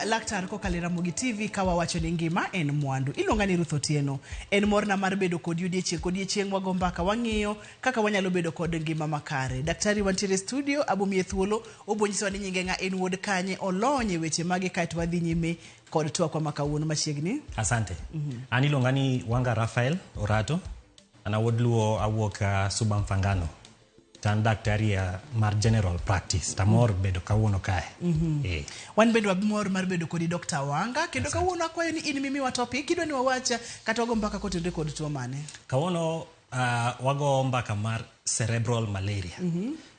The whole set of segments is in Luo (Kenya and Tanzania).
Laktar kokalo e Ramogi TV ka wawacho ni ngima en mwandu. Iluonga ni Ruth Otieno. En morna mar bedo kodi odiechieng' kodiechieng' wago mbaka wang'iyo kaka wanyalo bedo kod ngima makare. Daktari wantiere e studio, abomiye thuolo, obonyisowa ni nyinge ng'a, en wuod kanye, olony e weche mage kaeto wadhi nyime kod twakwa ma kawuono machiegni. Asante. An iluonga ni Wanga Raphael Orato. An awuod Luo awuok Suba Mfangano. To an daktari mar general practice. Tamor bedo kawuono kae. Eh. Wan bende wamor mar bedo kodi Dr. Wanga kendo kawuono akwayo ni in mimiwa topic idwa ni wawach kata wago mbaka kotenore kod tuo mane. Kawuono wago mbaka mar cerebral malaria.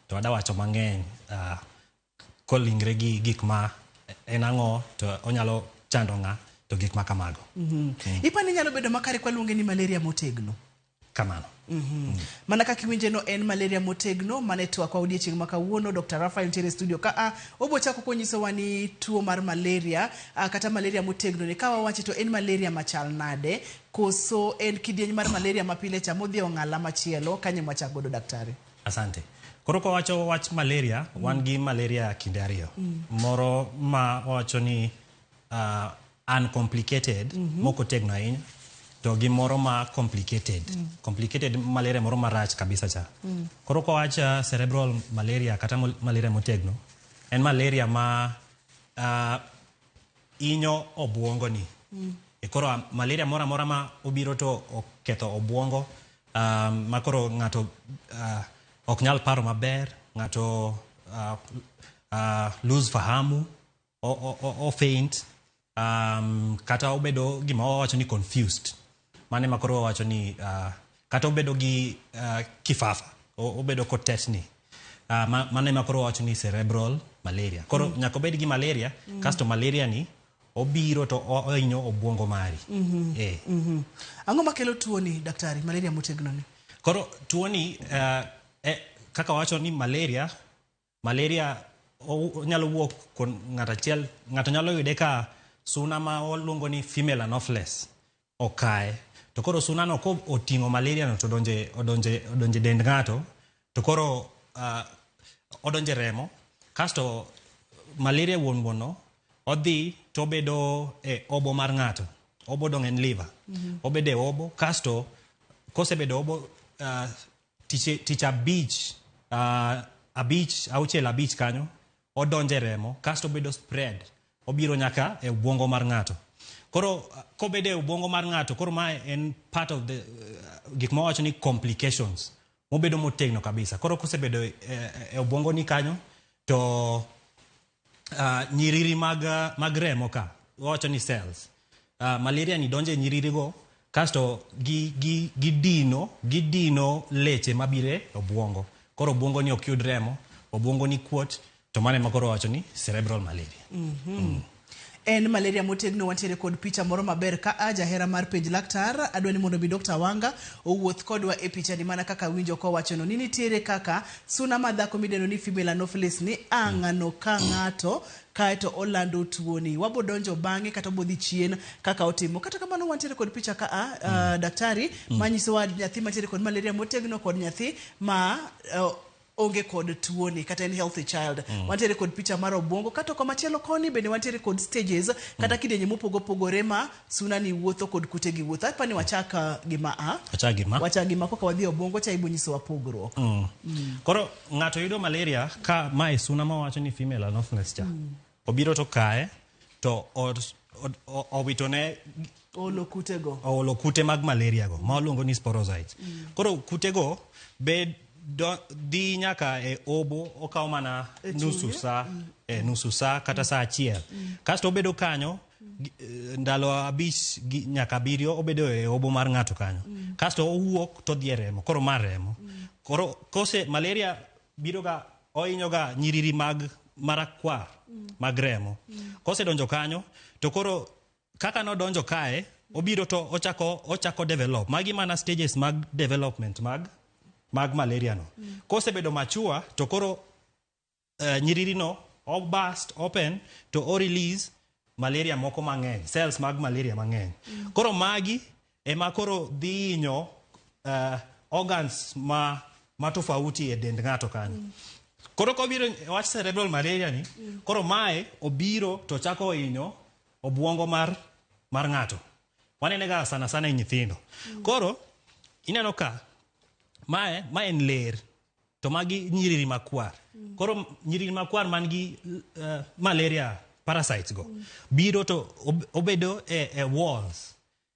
To adwa wacho mang'eny kolingre gi gik ma en ang'o to onyalo chando ng'a to gik ma kamago. Ipani nyalo bedo makare kwaluonge ni malaria motegno. Kamano. Mana kaka iwinje no en malaria motegno mane twakwa odiechieng' ma kawuono Dr. Raphael nitiere e studio ka a obo chako konyisowa ni tuo mar malaria kata malaria motegno ni ka wawache to en malaria machal nade koso en kidieny mar malaria mapile cha modhi e ong'ala machielo kanye mwachak godo daktari. Asante. Koro kwawacho wach malaria, wan gi malaria kinde ariyo. Moro ma wawacho ni uncomplicated, mok otegno ahinya, to gi moro ma complicated. Complicated malaria moro marach kabisa cha. Koro kwawach cerebral malaria kata malaria motegno, en malaria ma hinyo obuongo ni. E koro malaria moro amora ma obiro to oketho obuongo, ma koro ng'ato ok nyal paro maber, ng'ato lose fahamu, o faint, kata obedo gima wawacho ni confused. Mano ema koro wawacho ni kata obedo gi kifafa, obedo kotetni. Mano ema koro wawacho ni cerebral malaria. Koro nyaka obed gi malaria, kasto malaria ni obiro to ohinyo obuongo mari. Eh. Ang'o makelo tuo ni daktari malaria motegno ni? Koro tuo ni kaka wawacho ni malaria, malaria onyalo wuok kuom ng'ato achiel, ng'ato nyalo yude ka suna ma waluongo ni female anopheles okaye. To koro suna no ko oting'o malaria no to odonje dend ng'ato, to koro odonje remo, kasto malaria wuon wuon no odhi to obedo e obo mar ng'ato. Obo dong' en liver. Obedo e obo, kasto kosebedo obo tich abich, abich, auchiel abich kanyo, odonje remo, kasto obedo spread, obiro nyaka e obwongo mar ng'ato. Koro kobedo e obwongo mar ng'ato, koro mae en part of the gik ma wawacho ni complications, mobedo motegno kabisa. Koro kosebedo e obwongo ni kanyo, to nyiriri mag remo ka, wawacho ni cells. Malaria ni donjo e nyiriri go, kasto gidino leche mabiro e obwongo. Koro obwongo ni ok yud remo, obwongo ni kuot, to mano ema koro wawacho ni cerebral malaria. En malaria motegno wantiere kod picha moro maber ka a jahera mar penj laktar adwa ni mondo mi Dr. Wanga owuoth kodwa e picha ni mana kaka winjo kowacho no ni nitiere kaka suna ma dhako midendo ni female anopheles ni ang'ano ka ng'ato kaeto olando tuoni. Wabo donjo bang'e kata wabo dhi chien kaka otimo. Kata kamano wantiere kod picha ka a daktari manyisowa nyathi mantiere kod malaria motegno kod nyathi ma onge kod tuoni kata en healthy child. Wantiere kod picha mar obwongo kato komachielo koni bende wantiere kod stages kata kidienje mopogore opogore ma suna ni wuotho kod kute gi wuotho. Apa ni wachak gi ma a. Wachak gi ma. Wachak gi ma koka wadhi e obwongo cha ibo nyisowa pogruok. Koro ng'ato yudo malaria ka mae suna ma wawacho ni female anopheles cha. Obiro to kaye to owitone Olo kutego. Olo kute mag malaria go ma waluongo ni sporozoites. Koro kutego be dhi nyaka e obo, okawo mana E nusu chunye? sa, nusu sa kata sa achiel. Kasto obedo kanyo ndalo 5 nyaka 7 obedo e obo mar ng'ato kanyo. Kasto owuok to odhi e remo, koro mar remo. Koro kose malaria biro ga ohinyo ga nyiriri mag marakwar mag remo. Kosedonjo kanyo to koro kaka nodonjo kae obiro to ochako develop. Magi mana stages mag development mag malaria no. Kosebedo mature to koro nyiriri no o burst open to o release malaria moko mang'eny, cells mag malaria mang'eny. Koro magi ema koro dhi hinyo organs ma tofauti e dend ng'ato kanyo. Koro kobiro e wach cerebral malaria ni, koro mae obiro to chako hinyo obwongo mar ng'ato. Wanene ga sana sana e nyithindo. Koro ineno ka mae en ler to magi nyiriri makwar. Koro nyiriri makwar man gi malaria parasites go biro to obedo e walls,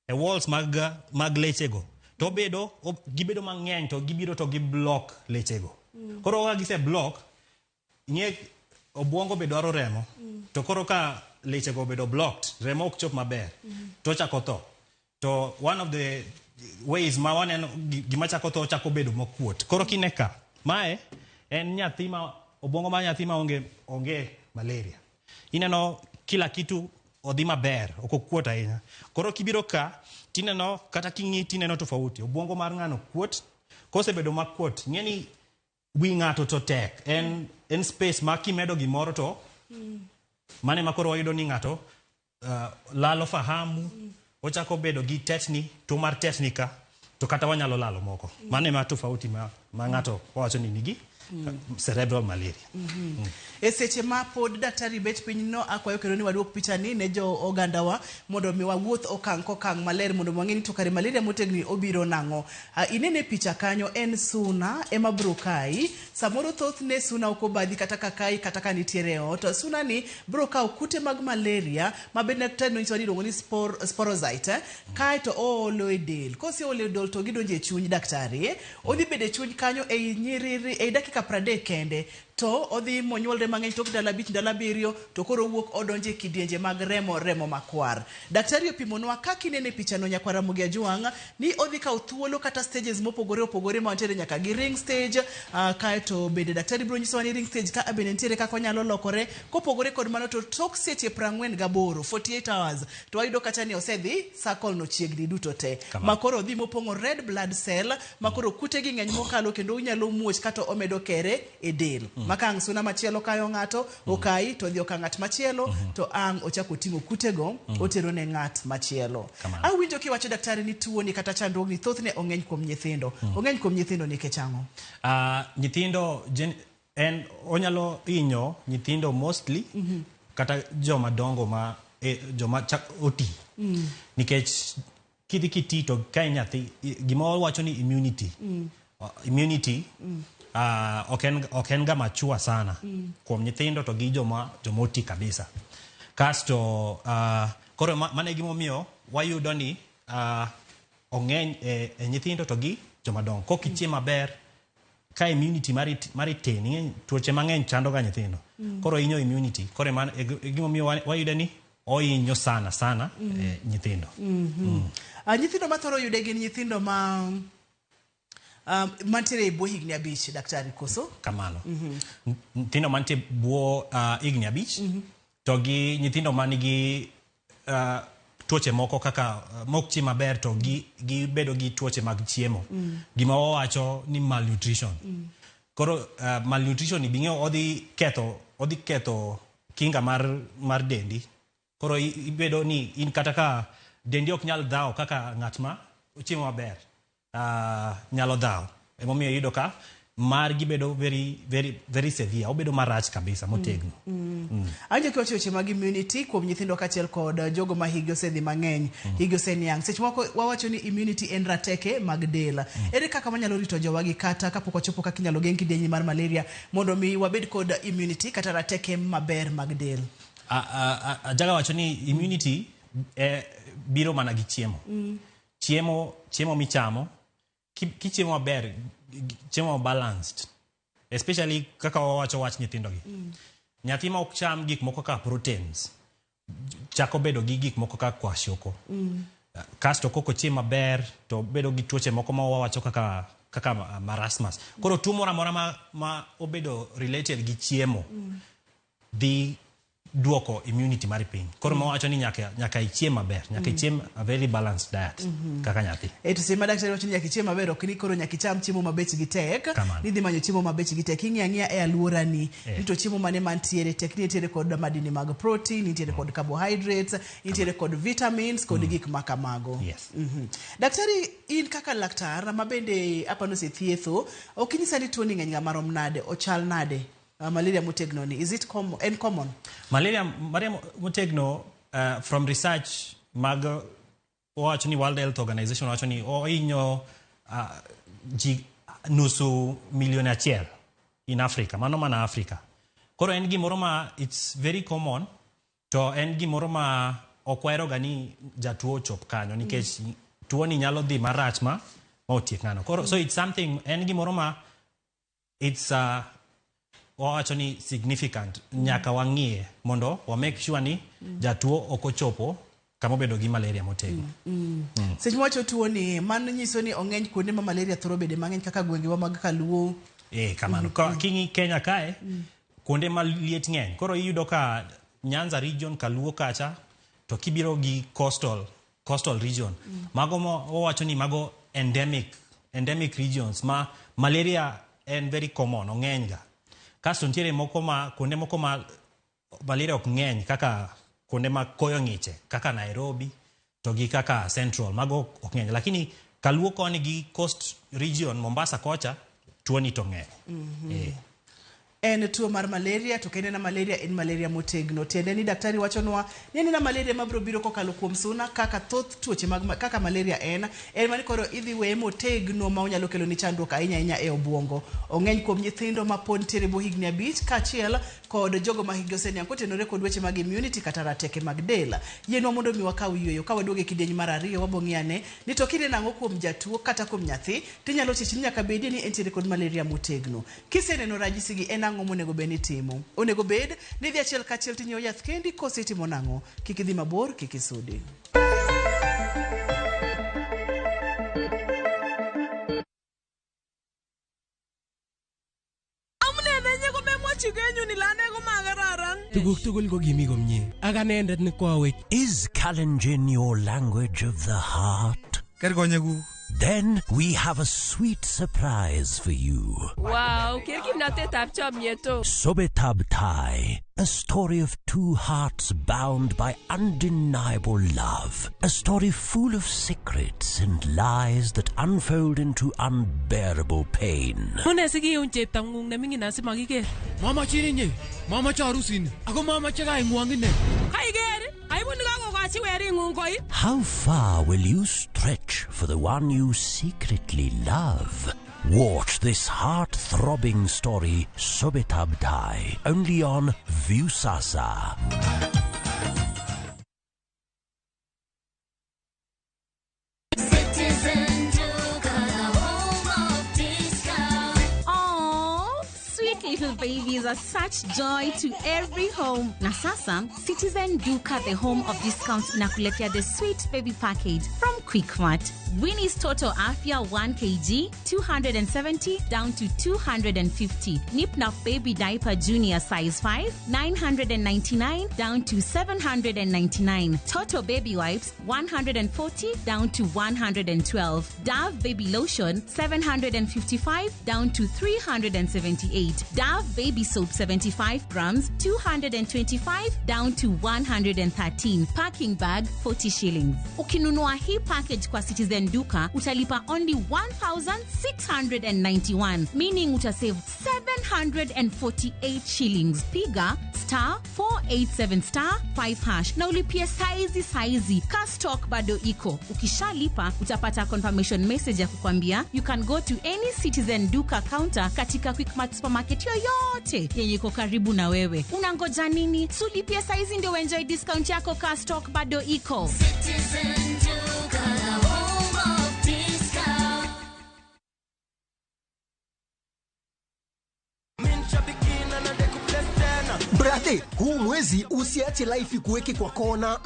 e walls mag lechego to obedo gibedo mang'eny to gibiro to gi block lechego. Koro ka gise block, ing'e obwongo be dwaro remo, to koro ka lechego obedo blocked, remo ok chop maber, to ochako tho. To one of the ways ma waneno gima chako tho, chako bedo mokuot. Koro kine ka mae en nyathi ma obwongo mar nyathi ma onge malaria, ineno kila kitu odhi maber, ok okuot ahinya. Koro kibiro ka tineno kata king'i tineno tofauti, obwongo mar ng'ano kuot. Kosebedo makuot, ing'e ni wi ng'ato to tek, en space ma kimedo gimoro to mane ma koro wayudo ni ng'ato lalo fahamu, ochako bedo gi tetni, tuo mar tetni ka to kata wanyalo lalo moko. Mano ema tofauti ma ng'ato wawacho ni nigi cerebral malaria. E seche ma pod daktari bet piny no, akwayo kendo ni waduok picha ni ne jo ogandawa mondo mi wawuoth okang' kokang' maler mondo wang'e ni to kare malaria motegni obiro nang'o. Inene picha kanyo en suna ema bro kai. Samoro thothne suna ok obadhi kata ka kai kata ka nitiere e ot. Suna ni bro kawo kute mag malaria ma bende daktari nonyisowa ni iluongo ni sporozoite, eh? Kaeto oolo e del. Koseolo e del to gidonjo e chuny daktari. Odhi bedo e chuny kanyo ei nyiriri ei dakika 30 kende to odhi monyuolre mang'eny tok ndalo 5, ndalo 7 to koro owuok odonjo e kidienje mag remo makwar. Daktari opimonwa kaka inene e pichano nyakwar Ramogi Ajwang' ni odhi kawo thuolo kata stages mopogore opogore ma wantiere nyaka gi ring stage, kaeto bende daktari biro nyisowa ni ring stage ka bende nitiere kaka onyalo lokore. Kopogore kod mano to tok seche 48, 48 hours to wayudo kacha ni osedhi circle no chiegni duto te. Ma koro odhi mopong'o red blood cell ma koro kute gi ng'eny mokalo kendo onyalo muoch kata omedo kere e del. Ma ka ang' suna machielo kayo ng'ato, okayi to odhi oka ng'at machielo, to ang' ochako oting'o kutego, otero ne ng'at machielo. Awinjo kiwacho daktari ni tuoni kata chandruogni thothne ong'eny kuom nyithindo. Ong'eny kuom nyithindo nikech ang'o? Nyithindo en onyalo hinyo nyithindo mostly, kata joma dongo ma joma oti. Nikech kidhi kiti to ka in nyathi, gima wawacho ni immunity. Immunity ok en ga machua sana kuom nyithindo to gi joma oti kabisa. Kasto koro mano e gimomiyo wayudo ni ong'eny e nyithindo to gi joma dongo. Kok ichiem maber, ka immunity mari tin, ing'e tuoche mang'eny chando ga nyithindo. Koro hinyo immunity. Koro mano e gimomiyo wayudo ni ohinyo sana sana nyithindo. Nyithindo mathoro yude gin nyithindo ma mantiere e bwo higni 5, daktari, koso? Kamano. Nyithindo mantie bwo higni 5 to gi nyithindo manigi tuoche moko kaka mok chiem maber to gi bedo gi tuoche mag chiemo. Gima wawacho ni malnutrition. Koro malnutrition ni bing'eyo odhi ketho kinga mar dendi. Koro ibedo ni in kata ka dendi ok nyal dhawo kaka ng'at ma ochiemo maber nyalo dhawo. Emomiyo iyudo ka margi bedo very, very, very severe. Obedo marach kabisa motegno. Awinjo kiwacho weche mag immunity kuom nyithindo kaachiel kod jogo ma higi osedhi mang'eny, higi oseniang'. Seche moko wawacho ni immunity en rateke mag del. Ere kaka wanyalo rito jowagi kata kapok wachopo kaka inyalo geng' kidieny mar malaria mondo mi wabed kod immunity kata rateke maber mag del? Ajaga wacho ni immunity biro mana gi chiemo. Chiemo michamo, kichiemo maber, chiemo balanced, especially kaka wawacho wach nyithindo gi. Nyathi ma ok cham gik moko kaka proteins, chako bedo gi gik moko kaka kwashiorkor. Kasto kok ochiem maber, to bedo gi tuoche moko ma wawacho kaka marasmus. Koro tuo moro amora ma obedo related gi chiemo, dhi duoko immunity mari piny. Koro mawacho ni nyaka ichiem maber, nyaka ichiem a very balanced diet kaka nyathi. To seche ma daktari wacho ni nyaka ichiem maber, ok ni koro nyaka icham chiemo ma bechgi tek, Kamano. ni dhi manyo chiemo ma bechgi tek, ing'iyo ang'iya e alworani, ni to chiemo mane mantiere tek, ni nitiere kod madini mag protein, nitiere kod carbohydrates, nitiere kod vitamins, kod gik ma kamago. Daktari, in kaka laktar ma bende apani osethietho, ok inyisa ni tuo ni ng'eny ga marom nade, ochal nade? Malaria motegno ni, is it en common? Malaria motegno, from research mag wacho ni World Health Organization wacho ni ohinyo ji 500,000 in Africa, mano mana Africa. Koro en gimoro ma it's very common, to en gimoro ma ok waheroga ni jatuo ochop kanyo nikech tuo ni nyalo dhi marach ma otiek ng'ano. Koro so it's something, en gimoro ma it's wawacho ni significant, nyaka wang'iye mondo wa make sure ni jatuo ok ochopo kama obedo gi malaria motegno. Seche mwacho tuo ni, mano nyiso ni ong'eny kuonde ma malaria thoro bede mang'eny kaka gwengewa mag Kaluo. Kamano. King'i Kenya kae, kuonde ma liet ng'eny. Koro iyudo ka Nyanza region, Kaluo kacha, to kibiro gi coastal region. Mago ma wawacho ni mago endemic regions ma malaria en very common, ong'eny ga. Kasto nitiere moko ma kuonde moko ma malaria ok ng'eny kaka kuonde ma koyo ng'iche kaka Nairobi to gi kaka Central, mago ok ng'eny. Lakini Kaluo koni gi coast region, Mombasa kocha, tuo ni to ng'eny. En tuo mar malaria, to kendo en malaria, en malaria motegno. Tiende ni daktari wachonwa ni en malaria mabiro biro kokalo kuom suna kaka thoth tuoche mag kaka malaria en mani koro idhi weye motegno ma onyalo kelo ni chandruok ahinya ahinya e obuongo. Ong'eny kuom nyithindo ma pod nitiere bwo higni 5 kaachiel kod jogo ma hikgi oseniang' kotenore kod weche mag immunity kata rateke mag del. Yienwa mondo mi wakaw yueyo ka waduogo e kidieny mar ariyo wabo ng'iyo ane ni to kineno ang'o kuom jatuo kata kuom nyathi tinyalo chich ni nyaka bedie ni entiere kod malaria motegno. Kiseneno ranyisi gi, en ang'o monego bed ni itimo? Onego bed ni idhi achiel kachiel tinyiewo yath kendi koso itimo nang'o? Kik idhi mabor, kik isudi. Tuguk tugul ko kimi komie ak anendet ne koawech. Is Kalenjin your language of the heart? Ker konyekuk. Then we have a sweet surprise for you. Wow, ker kimnatetab chomyet o. Sobetab Tai, a story of two hearts bound by undeniable love. A story full of secrets and lies that unfold into unbearable pain. Mune sikiun cheptong'ung neming'in asimakiker. Mamachin inye, mamache arusini, ako mamache kaing'wong ine. Kaiker, aibu nekakokochi wering'ung koit. How far will you stretch for the one you secretly love? Watch this heart-throbbing story, Sobetab Tai, only on Viusasa. Citizen Duka, the home of discount. Aww, sweet little babies are such joy to every home. Na sasa, Citizen Duka, the home of discounts, inakuletea the sweet baby package from Quickmart. Winnie's Toto Afia 1 kg, 270 down to 250. Nipnap Baby Diaper Junior size 5, 999 down to 799. Toto Baby Wipes, 140 down to 112. Dove Baby Lotion, 755 down to 378. Dove Baby Soap 75 grams, 225 down to 113. Packing bag, 40 shillings. Ukinunua hii package kwa Citizen Duka, utalipa only 1,691, meaning utasave 748 shillings. Piga star 487 star 5 hash na ulipie saizi saizi. Ka stock bado iko. Ukishalipa utapata confirmation message ya kukwambia you can go to any Citizen Duka counter katika Quickmart supermarket yoyote yenye iko karibu na wewe. Unangoja nini? Sulipie saizi ndio enjoy discount yako ka stock bado iko. Citizen Duka, the home of discount. Brother, huu mwezi usiache life ikuweke kwa kona.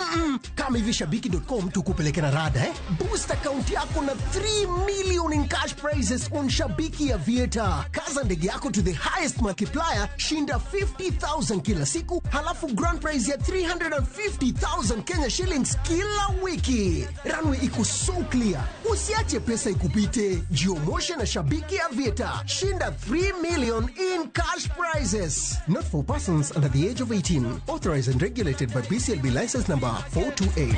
Kama hivi shabiki.com tukupeleke na rada, eh? Boost account yako na 3 million in cash prizes on Shabiki Aviator. Kaza ndege yako to the highest multiplier, shinda 50,000 kila siku, halafu grand prize ya 350,000 Kenya shillings kila wiki. Runway iko so clear. Usiache pesa ikupite. Jiomoshe na Shabiki Aviator. Shinda 3 million in cash prizes. Not for persons under the age of 18. Authorized and regulated by BCLB license number 428.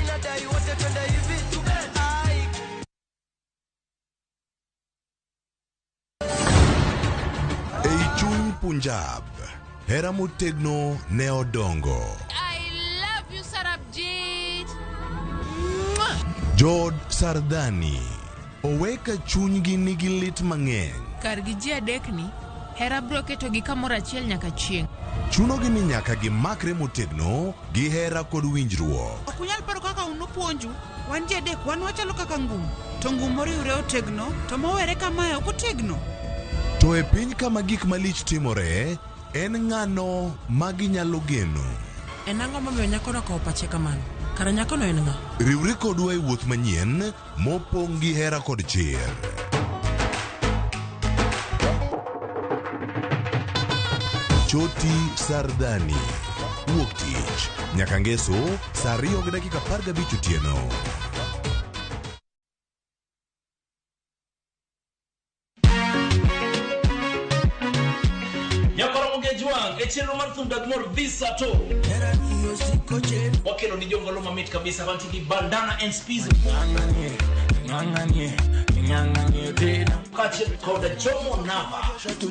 Ei chuny Punjab, Hera motegno ne odongo. I love you, Sarabjit. Jood Sardani owe ka chunygi nigi lit mang'eny. Kargi ji adekni, hera biro ketogi kamoro achiel nyaka chieng'. Chunogi ni nyaka gimakre motegno gi hera kod winjruok. Ok unyal paro kaka un nopuonju. Wan ji adek, wan wachalo kaka ngum. To ngum moriwre otegno, to mowere kamae ok otegno. To e piny kama gik malich timore, en ng'ano ma ginyalo geno? En ang'o momiyo nyakono okawo pache kamano? Kara nyakono en ng'a? Riwri kodwa e wuoth manyien mopong' gi hera kod chir. Choti Sardani. Wuok tich nyaka ngeso saa 2:15 otieno. Nyakoromo Gejwang' e chenro mar thum dag mor visa to wakelo ni jongolo mamit kabisa mantie gi bandana and spizo kaachiel kod Jomo Nava. On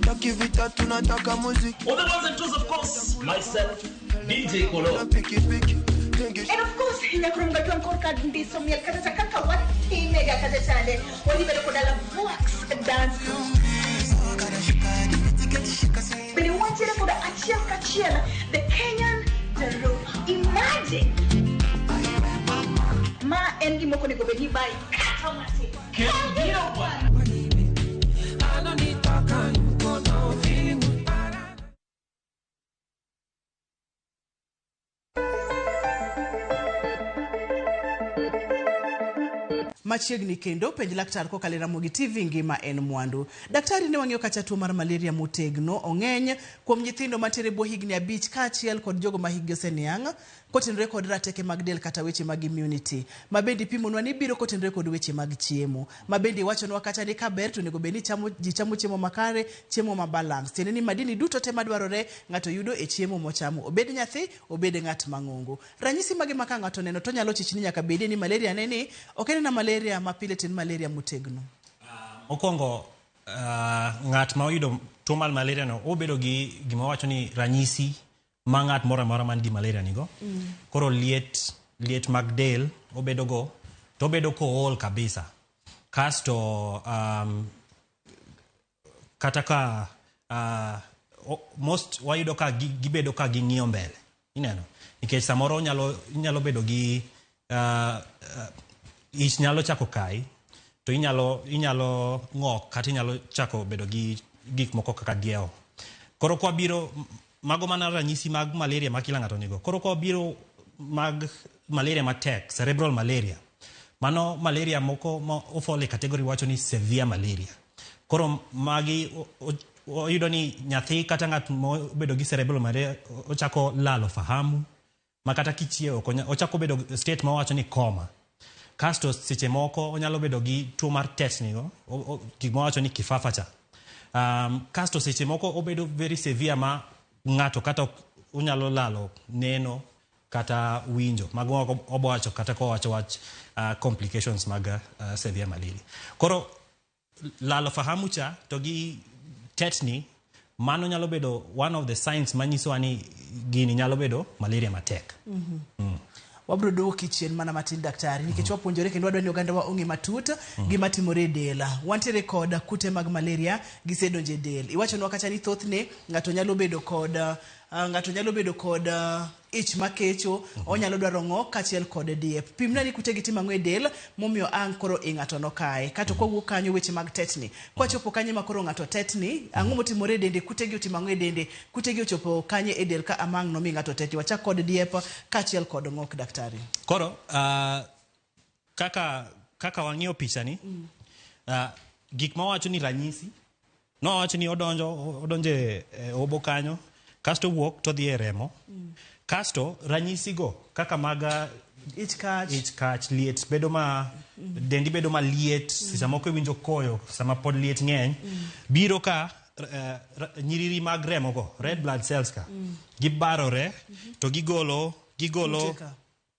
the ones and twos, of course, myself, DJ Kolo. And of course, nyakurom gajwang' korka ndiso miel kata cha kaka watimega kata chande wadhi bedo koda la wax dance bende wantiere koda achiel kachiel the Kenyan Daruba. Imagine ma en gima ok onego bed ni bayi kata matin. Machiegni kendo penj laktar kokalo e Ramogi TV ngima en mwandu. Daktari ne wang'iyo kacha tuo mar malaria motegno ong'eny kuom nyithindo mantiere bwo higni 5 kaachiel kod jogo ma hikgi oseniang' kotenore kod rateke mag del kata weche mag immunity. Ma bende ipimonwa ni biro kotenore kod weche mag chiemo. Ma bende iwachonwa kacha ni kaber to onego bed ni ji chamo chiemo makare, chiemo ma balance. Tiende ni madini duto te madwarore ng'ato yudo e chiemo mochamo. Obed nyathi, obed ng'at mang'ongo. Ranyisi mage ma ka ng'ato oneno to nyalo chich ni nyaka bedie ni malaria ne ni ok en na malaria mapile to en malaria motegno. Mokwongo ng'at ma oyudo tuo mar malaria no obedo gi gima wacho ni ranyisi ma ng'at moro amora man gi malaria nigo. Koro liet mag del obedo go to obedo kool kabisa. Kasto kata ka most wayudo ka gibedo ka ging'iyo mbele. Ineno? Nikech samoro inyalo bedo gi ich nyalo chako kai to inyalo ng'ok kata inyalo chako bedo gi gik moko kaka diewo. Koro kwa biro mago mana ranyisi mag malaria ma kila ng'ato nigo. Koro kwa biro mag malaria matek, cerebral malaria. Mano malaria moko ma ofall e category wacho ni severe malaria. Koro magi oyudo ni nyathi kata ng'at mobedo gi cerebral malaria ochako lalo fahamu ma kata kichiewo ochako bedo state ma wacho ni coma. Kasto seche moko onyalo bedo gi tuo mar tetni go, gima wacho ni kifafa cha. Kasto seche moko obedo very severe ma ng'ato kata onyalo lalo neno kata winjo. Mago obo wacho kata kowacho wach complications mag severe malaria. Koro lalo fahamu cha to gi tetni mano nyalo bedo one of the signs manyisowa ni gini nyalo bedo malaria matek. Wabro duoki chien mana matin daktari nikech wapuonjore kendo wadwa ni oganda wa ong'e matut gima timore e del. Wantiere kod kute mag malaria gisedonjo e del. Iwachonwa kacha ni thothne ng'ato nyalo bedo kod ich makecho, onyalo dwaro ng'ok kaachiel kod diep. Pimna ni kutegi timo ang'o e del momiyo ang' koro i ng'ato nokaye. Kato kwawuok kanyo weche mag tetni. Kwachopo kanye ma koro ng'ato tetni, ang'o motimore e dende, kutegi otimo ang'o e dende, kutegi ochopo kanye e del ka amang' nomi ng'ato tetni. Wachak kod diep kaachiel kod ng'ok daktari. Koro kaka wang'iyo picha ni, gik mawacho ni ranyisi, nowacho ni odonjo e obo kanyo, kasto wuok to dhi e remo. Kasto ranyisi go kaka mag ich kach, liet bedo ma dendi bedo maliet, seche moko iwinjo koyo sama pod liet ng'eny, biro ka nyiriri mag remo go, red blood cells ka, gibarore to gigolo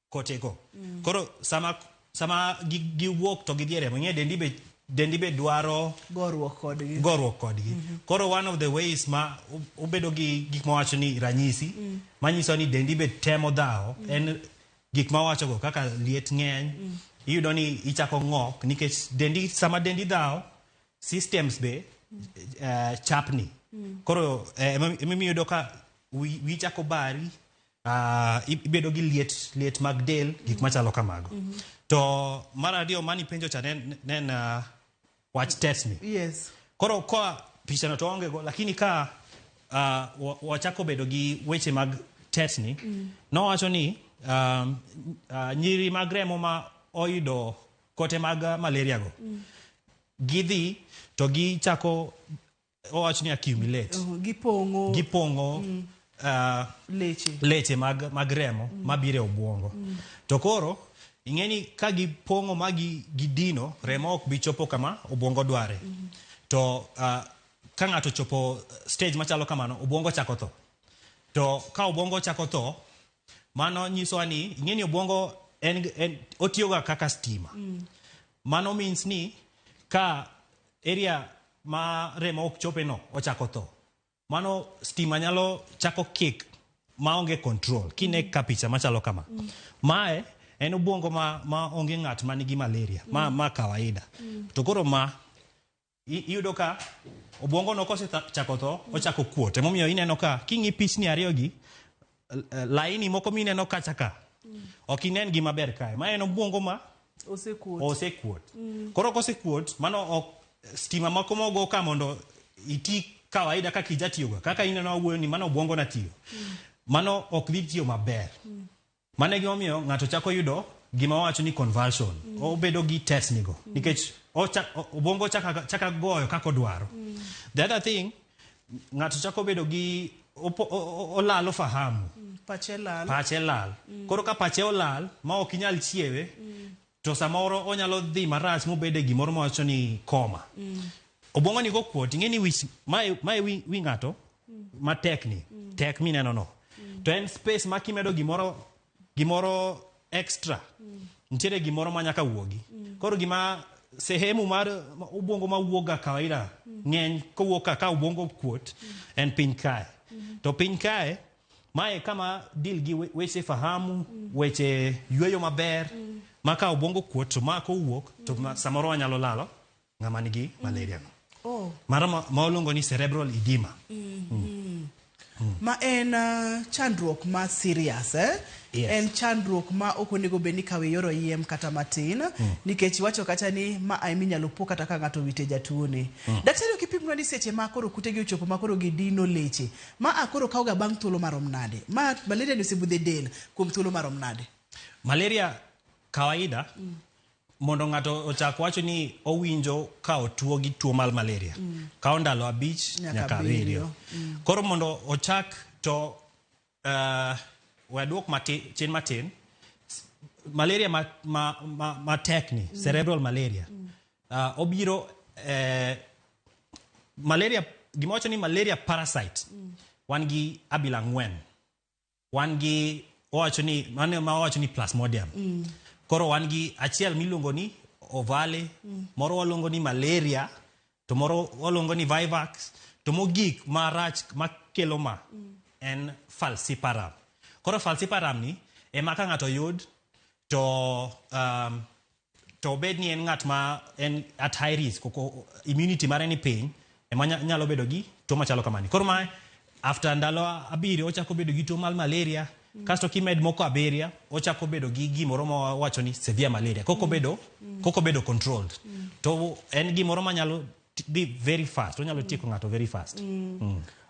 kotego. Koro sama giwuok to gidhi e remo, ing'e dendi be dendi be dwaro Goruok kodgi. Goruok kodgi. Koro one of the ways ma obedo gi gik mawacho ni ranyisi manyiso ni dendi be temo dhawo en gik mawacho go kaka liet ng'eny. Iyudo ni ichako ng'ok nikech dendi, sama dendi dhawo, systems be chapni. Koro emomiyo iyudo ka wi chako bari, ibedo gi liet, liet mag del, gik machalo kamago. To mar ariyo mani penjo cha ne en wach tetni. Koro koa pichano to waonge go, lakini ka wachako bedo gi weche mag tetni, nowacho ni nyiri mag remo ma oyudo kote mag malaria go, gidhi to gichako, owacho ni accumulate. Gipong'o. Gipong'o leche. Leche mag remo mabiro e obwongo. To koro ing'e ni ka gipong'o ma gidino, remo ok bi chopo kama obwongo dware. To ka ng'ato chopo stage machalo kamano, obwongo chako tho. To ka obwongo chako tho, mano nyisowa ni ing'e ni obwongo en otiyoga kaka stima. Mano means ni ka area ma remo ok chope no ochako tho, mano stima nyalo chako kick maonge control. Kine ka picha machalo kama. Mae en obwongo ma onge ng'at manigi malaria, ma kawaida. To koro ma iyudo ka obwongo no kosechako tho, ochako kuot. Emomiyo ineno ka king'i pichni ariyo gi, laini moko mineno kacha ka, ok inen gi maber kae. Ma en obwongo ma Osekuot. Osekuot. Koro kosekuot, mano ok stima moko mogo ka mondo iti kawaida kaka ijatiyoga. Kaka ineno awuoyo ni mano obwongo na tiyo. Mano ok dhi tiyo maber. Mano e gimomiyo ng'ato chako yudo gima wawacho ni convulsion. Obedo gi tetni go. Nikech obwongo chaka goyo kaka odwaro. The other thing, ng'ato chako bedo gi olalo fahamu. Pache lal. Pache lal. Koro ka pache olal, ma ok inyal chiewe, to samoro onyalo dhi marach mobede gimoro mawacho ni koma. Obwongo ni kokuot, ing'e ni wich, mae wi ng'ato matek ni, tek mineno no. To en space ma kimedo gimoro extra, nitiere gimoro ma nyaka wuogi. Koro gima sehemu mar obwongo ma wuok ga kawaida ng'eny kowuok ka obwongo kuot en piny kae. To piny kae mae kama deal gi weche fahamu, weche yueyo maber, ma ka obwongo kuot to ma kowuok to samoro wanyalo lalo ng'ama nigi malaria no. Mano ma waluongo ni cerebral edema. Ma en chandruok ma serious, eh? Yes. En chandruok ma ok onego bed ni kawe yor oyiem kata matin, nikech iwacho kacha ni ma ai minyalo po kata ka ng'ato owite jatuone. Daktari, ok ipimnwa ni seche ma koro kutegi ochopo ma koro gidino leche, ma a koro kawoga bang' thuolo marom nade? Ma malaria ni osebudho e del kuom thuolo marom nade? Malaria kawaida, mondo ng'ato ochak wacho ni owinjo ka otuo gi tuo mar malaria, kawo ndalo 5 nyaka nyaka 7. 7. Koro mondo ochak to we aduok chien matin. Malaria matek ni, cerebral malaria. Obiro, malaria, gima wacho ni malaria parasite, wan gi abila 4. Wan gi, owacho ni, mano ma wacho ni plasmodium. Koro wan gi achiel miluongo ni ovale, moro waluongo ni malaria, to moro waluongo ni vivax, to mogik marach makelo ma en falciparum. Koro falciparum ni ema ka ng'ato yud to obed ni en ng'at ma en at high risk, koko immunity mare ni piny, ema nyalo bedo gi tuo machalo kamani. Koro ma after ndalo 7 ochako bedo gi tuo mar malaria, kasto kimed moko 7 ochako bedo gi gimoro ma wacho ni severe malaria, koko bedo controlled. To en gimoro manyalo dhi very fast, onyalo tieko ng'ato very fast.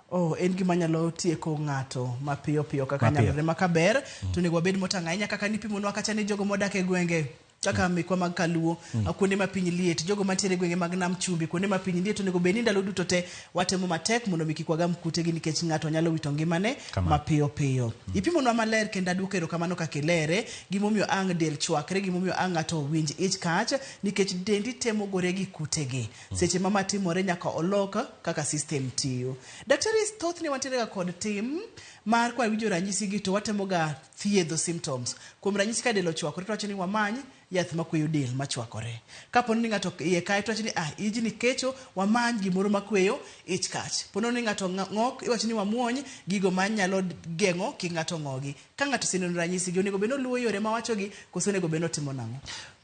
Oh, en gima nyalo tieko ng'ato mapiyo piyo kaka Mapiyo. nyalore ma kaber, to onego wabed motang' ahinya kaka nipimonwa kacha ni jogo modak e gwenge kaka mekwa mag Kaluo, kuonde ma piny liet, jogo mantiere e gwenge mag Nam Chumbi, kuonde ma piny liet, onego bed ni ndalo duto te watemo matek mondo mi kik wagam kutegi nikech ng'ato nyalo wito ngimane mapiyo piyo. Ipimonwa maler kendo aduoko erokamano kaka ilere, gimomiyo ang' del chwakre, gimomiyo ang' ng'ato winj ich kach, nikech dendi temo gore gi kutegi. Seche ma matimore nyaka olok kaka system tiyo. Daktari, thothne wantiere ga kod tim mar kwa winjo ranyisi gi to watemo ga thiedho symptoms. Kuom ranyisi ka del ochwakore to wacho ni wamany yath makweyo del machwakore. Kapo ni ng'ato iye kae to wacho ni ah, ijni kecho, wamany gimoro makweyo ich kach. Po ni ng'ato ng'ok, iwacho ni wamuony gigo manyalo geng'o kik ng'ato ng'ogi. Ka ng'ato oseneno ranyisi gi, onego bed ni oluwo yore mawachogi koso onego bed ni otimo nang'o?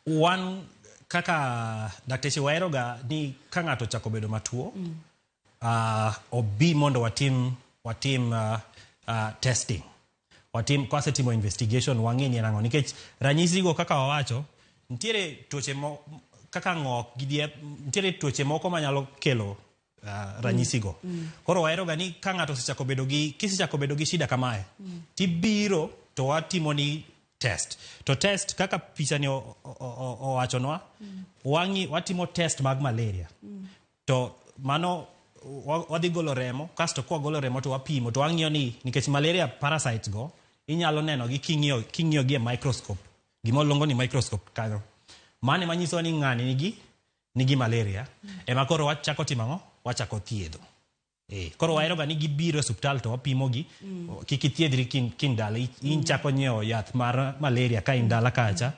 Wan kaka dakteche waheroga ni ka ng'ato ochako bedo matuo, obi mondo watim testing. Watim kwasetimo investigation wang'e ni en ang'o nikech ranyisi go kaka wawacho nitiere tuoche kaka ng'ok gi diep, nitiere tuoche moko manyalo kelo ranyisi go. Koro waheroga ni ka ng'ato osechako bedo gi kisechako bedo gi shida kamae, tibiro to watimo ni test. To test kaka picha ni owachonwa, wang'i watimo test mag malaria. To mano wadhi golo remo, kasto kwagolo remo to wapimo to wang'iyo ni nikech malaria parasites go inyalo neno gi king'iyo gi e microscope. Gima waluongo ni microscope kanyo. Mano ema nyiso ni ng'ani nigi malaria. Ema koro wachako timo ang'o? Wachako thiedho. Koro waheroga ni gibiro e osiptal to wapimo gi. Kik ithiedhri kin dala. In chako nyiewo yath mar malaria ka in dala kacha.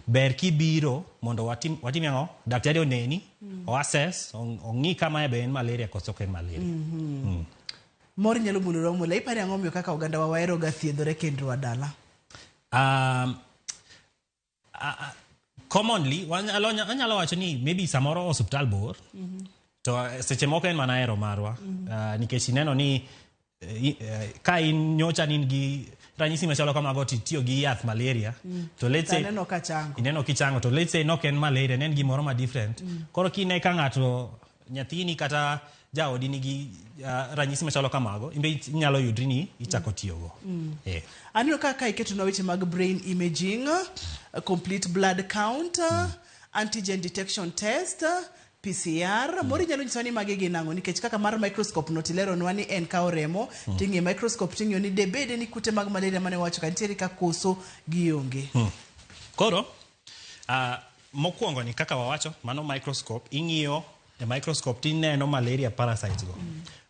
Ber kibiro mondo watim ang'o? Daktari oneni, o assess, ong'i kama be en malaria koso ok en malaria. Mor nyalo mulo mula. Iparo ang'o momiyo kaka oganda wa waheroga thiedhore kendwa dala? Commonly, anyalo wacho ni maybe samoro osiptal bor. To seche moko en mana hero marwa. Nikech ineno ni ka in nyocha ni in gi ranyisi machalo kamago to itiyo gi yath malaria. To let's say Ineno ka chango. Ineno kichango to let's say nok en malaria, ne en gimoro ma different. Koro kine ka ng'ato nyathini kata jaodi nigi ranyisi machalo kamago, in be inyalo yudri ni ichako tiyogo. Aneno kaka iketonwa weche mag brain imaging, complete blood count, antigen detection test, PCR. Moro inyalo nyisowa ni magi gin ang'o nikech kaka mar microscope no tileronwa ni en kawo remo, ting'iyo microscope ting'iyo ni debede ni kute mag malaria mane wawacho ka nitiere ka koso gionge. Koro, mokwongo ni kaka wawacho, mano microscope, ing'iyo e microscope tineno malaria parasites go.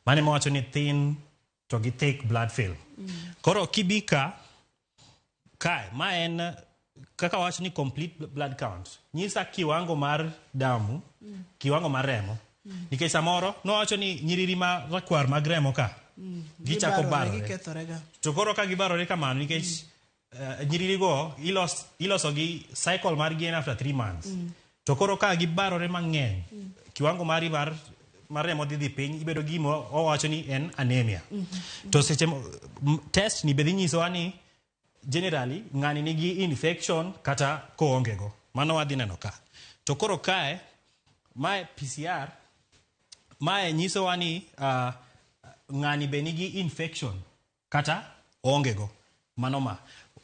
Mano ema wacho ni thin to gi thick blood film. Koro kibi ka, kae, ma en kaka wawacho ni complete blood count. Nyisa kiwango mar damu, kiwango mar remo. Nikech samoro, nowacho ni nyiriri ma rakwar mag remo ka, gichako barore. Gikethorega. To koro ka gibarore kamano nikech nyiriri go iloso gi cycle margi en after 3 months. To koro ka gibarore mang'eny, kiwango mari mar remo dhi piny, ibedo gi gima owacho ni en anemia. To seche test ni be dhi nyisowa ni generally ng'ani nigi infection kata koonge go. Mano wadhi neno ka. To koro kae, mae PCR, mae nyisowa ni ng'ani be nigi infection kata oonge go. Mano ma.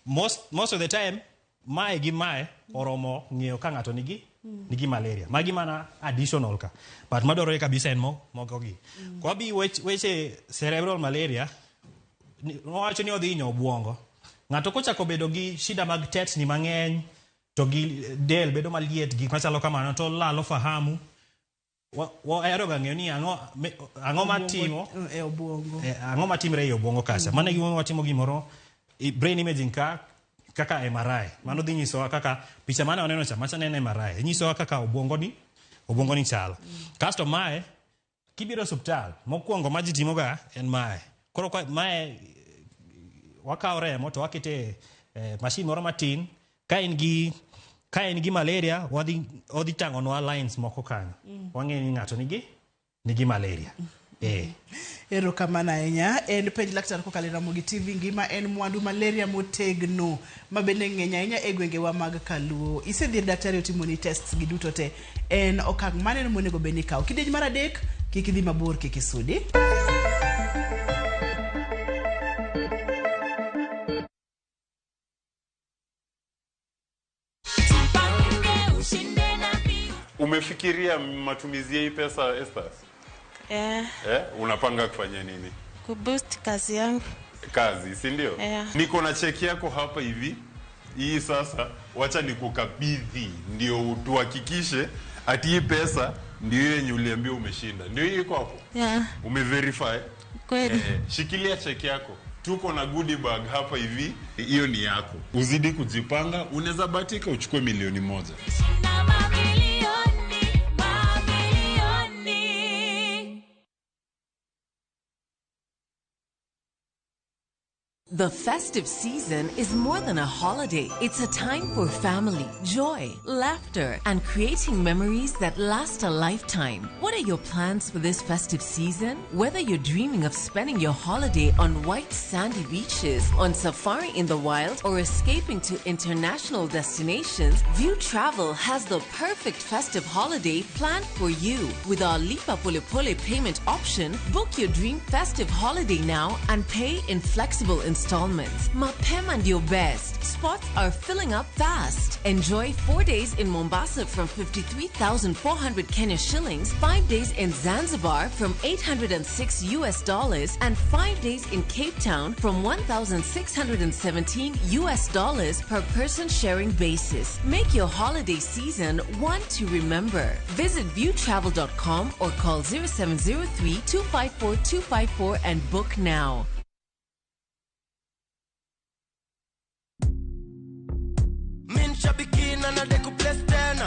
Most of the time, mae gi mae oromo ng'eyo ka ng'ato nigi malaria. Magi mana additional ka. But madwarore kabisa en moko gi. Kwa bi weche cerebral malaria, wawacho ni odhi hinyo obwongo. Ng'ato kochako bedo gi shida mag tetni mang'eny, to gi del bedo maliet, gik machalo kamano, to lalo fahamu. Waheroga ng'eyo ni ang'o matimo e obwongo. Ang'o matimre e obwongo kacha. Mano e gima watimo gimoro brain imaging ka kaka MRI. Mano dhi nyisowa kaka picha mane waneno cha, macha ne en MRI. Nyisowa kaka obwongo ni chalo. Kasto mae kibiro e osiptal, mokwongo ma ji timoga en mae. Koro mae wakawo remo to wakete machine moro matin. Ka in gi malaria, odhi tang'onwa lines moko kanyo. Wang'eyo ni ng'ato nigi malaria. Erokamano ahinya. En penj laktar kokalo e Ramogi TV ngima en mwandu malaria motegno ma bende ng'eny ahinya e gwengewa mag Kaluo. Isedhi ir daktari otimoni tests gi duto te. En okang' mane monego bed ni ikawo? Kidieny mar 3, kik idhi mabor, kik isudi. Umefikiria matumizi ya hii pesa, Esther? Yeah. Unapanga kufanya nini? Kuboost kazi yangu. Kazi, si ndio? Yeah. Niko na cheki yako hapa hivi. Hii sasa wacha nikukabidhi ndio tuhakikishe ati hii pesa ndio yenye uliambiwa umeshinda. Ndio hii iko hapo? Yeah. Umeverify? Kweli. Shikilia cheki yako. Tuko na goodie bag hapa hivi, hiyo ni yako. Uzidi kujipanga, unaweza bahatika uchukue 1,000,000. The festive season is more than a holiday. It's a time for family, joy, laughter, and creating memories that last a lifetime. What are your plans for this festive season? Whether you're dreaming of spending your holiday on white sandy beaches, on safari in the wild, or escaping to international destinations, View Travel has the perfect festive holiday planned for you. With our Lipa Pole Pole payment option, book your dream festive holiday now and pay in flexible installments. Mapema and your best. Spots are filling up fast. Enjoy 4 days in Mombasa from 53,400 Kenya shillings, 5 days in Zanzibar from $806 US, and 5 days in Cape Town from $1,617 US per person sharing basis. Make your holiday season one to remember. Visit viewtravel.com or call 0703 254 254 and book now.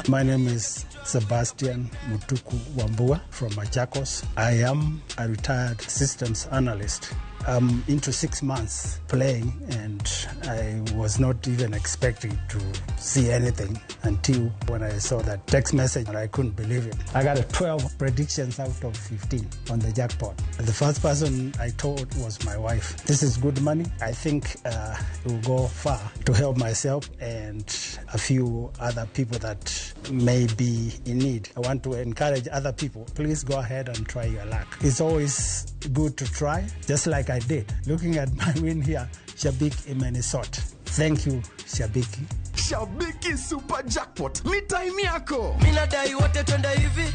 My name is Sebastian Mutuku Wambua from Machakos. I am a retired systems analyst. I'm into 6 months playing, and I was not even expecting to see anything until when I saw that text message, and I couldn't believe it. I got a 12 predictions out of 15 on the jackpot. The first person I told was my wife. This is good money. I think it will go far to help myself and a few other people that may be in need. I want to encourage other people. Please go ahead and try your luck. It's always good to try, just like I did. Looking at my win here, Shabik Imenisot. Thank you, Shabiki. Shabiki Super Jackpot ni time yako. Minadai wote twende hivi.